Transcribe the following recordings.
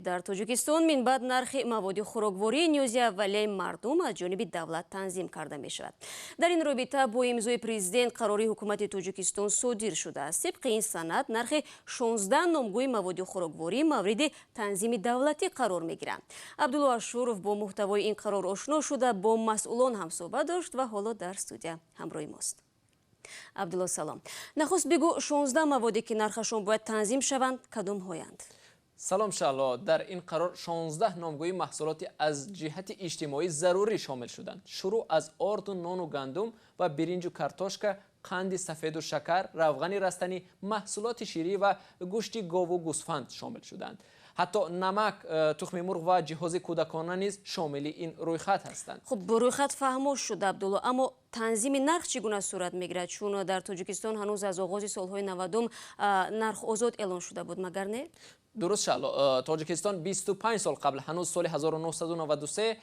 Дар Тоҷикистон минбаъд нархи маводи хӯроквории ниёзи аввалияи мардум аз ҷониби давлат танзим карда мешавад. Дар ин робита бо имзои президент қарори ҳукумати Тоҷикистон содир шудааст. Тибқи ин санад, нархи 16 номгӯи маводи хӯрокворӣ мавриди танзими давлатӣ қарор мегиранд. Абдулло Ашуров бо муҳтавои ин қарор ошно шуда, бо масъулон ҳамсӯҳбат дошт ва ҳоло дар студия ҳамроҳи мост. Абдулло, салом. Нахуст бигӯ, 16 маводе, ки нархашон бояд танзим шаванд, кадомҳоянд? Салом, Шаъло. Дар ин қарор 16 номгӯи маҳсулоти аз ҷиҳати иҷтимоӣ зарурӣ шомил шуданд, шурӯъ аз орду нону гандум ва биринҷу картошка, қанди сафеду шакар, равғани растанӣ, маҳсулоти ширӣ ва гӯшти гову гӯсфанд шомил шуданд. Ҳатто намак, тухми мурғ ва ҷиҳози кӯдакона низ шомили ин рӯйхат ҳастанд. Хуб, рӯйхат фаҳмо шуд, Абдулло, аммо танзими нарх чӣ гуна сурат мегирад? Чун дар Тоҷикистон ҳанӯз аз оғози солҳои 90-ум нарх озод эълон шуда буд, магар не? Дуруст, Шаъло. Тоҷикистон 25 сол қабл, ҳанӯз соли 1993,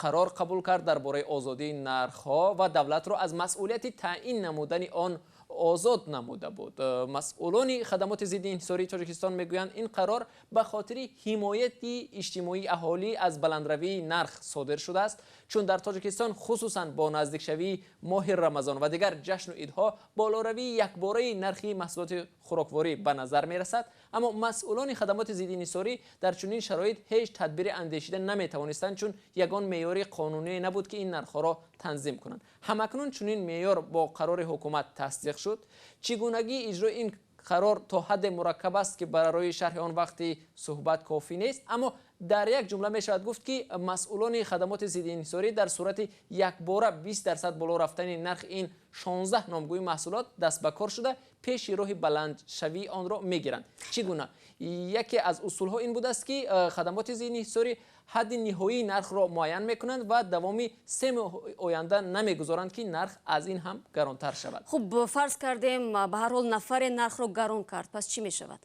қарор қабул кард дар бораи озодии нархҳо ва давлатро аз масъулияти таъин намудани он озод намуда буд. Масъулони хадамоти зидди инҳисории Тоҷикистон мегӯянд, ин қарор ба хотири ҳимояти иҷтимоии аҳолӣ аз баландравии нарх содир шудааст, чун дар Тоҷикистон, хусусан бо наздикшавии моҳи Рамазон ва дигар ҷашну идҳо, болоравии якбораи нархи маҳсулоти хӯрокворӣ ба назар мерасад. Аммо масъулони хадамоти зидди инҳисорӣ дар чунин шароит ҳеҷ тадбире андешида наметавонистанд, чун ягон меъёри қонуние набуд, ки ин нархҳоро танзим кунанд. Ҳамакнун чунин меъёр бо қарори ҳукумат тасдиқ шуд. Чӣ гунагии иҷрои ин қарор то ҳадде мураккаб аст, ки барои шарҳи он вақти суҳбат кофӣ нест, аммо дар як ҷумла мешавад гуфт, ки масъулони хадамоти зидди инҳисорӣ дар сурати якбора 20% боло рафтани нархи ин 16 номгӯи маҳсулот даст ба кор шуда, пеши роҳи баландшавии онро мегиранд. Чӣ гуна? Яке аз усулҳо ин будааст, ки хадамоти зидди инҳисорӣ ҳадди ниҳоии нархро муайян мекунанд ва давоми 3 моҳ оянда намегузоранд, ки нарх аз ин ҳам гаронтар шавад. Хуб, фарз кардем, ба ҳар ҳол нафаре нархро гарон кард, пас чӣ мешавад?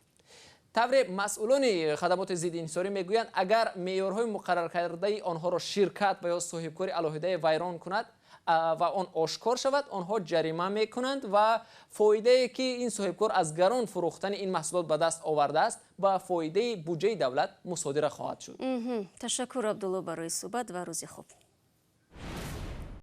Тавре масъулони хадамоти зидди инҳисорӣ мегӯянд, агар меъёрҳои муқарраркардаи онҳоро ширкат ва ё соҳибкори алоҳидае вайрон кунад ва он ошкор шавад, онҳо ҷарима мекунанд ва фоидае, ки ин соҳибкор аз гарон фурӯхтани ин маҳсулот ба даст овардааст, ба фоидаи буҷаи давлат мусодира хоҳад шуд. Ташаккур, Абдулло, барои суҳбат ва рӯзи хуб.